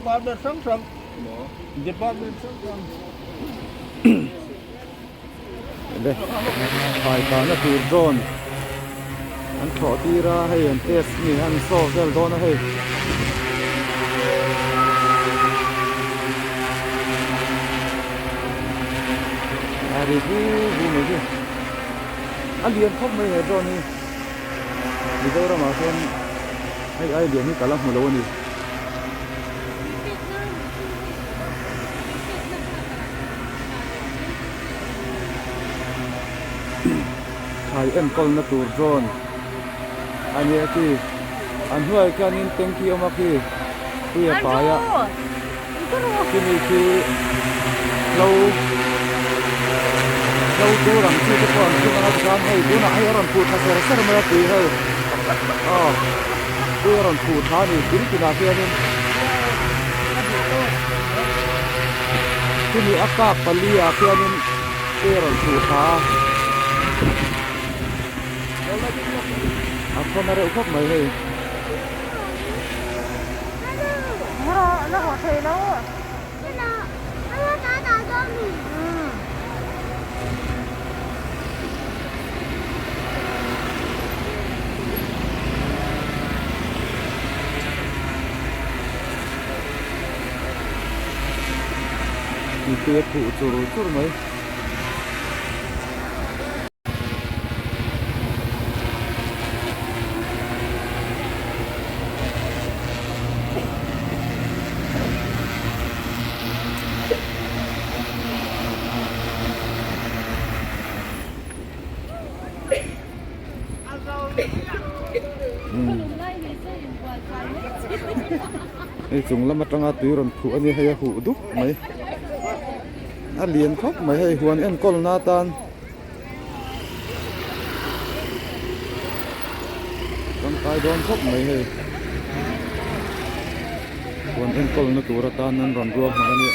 Department hrang hrang Department hrang hrang. Le thlai kahna tur drone an thlawh tir a hei an test nge an show vel dawn a hei. A ri vu vu mai hi a lian khawp mai he drone hi Mizoram ah hian hei ai lian hi ka la hmu lo a ni. Thlai enkawlna tur drone a nia khi an hnuaiah khianin tanky a awm a khi tui a pai a khimi khi hlo hlo tur ang chi te pawh an thlung anga tikhan hei tunah hei a rawn phuh thla ser ser mai a tui hei aw tui a rawn phuh thla a ni tin tinah khianin khimi a kak pali ah khianin tui a rawn phuh thla a a thawn a reuh khawp mai hei. Tui a phuh chur chur mai. Hei chung lam atanga tui rawn phuh a nia hei a huh dup mai a lian khawp mai hei huan enkawl na atan. Tangkai dawn khawp mai hei huan enkawl na tur atan an rawn ruak hman a nia.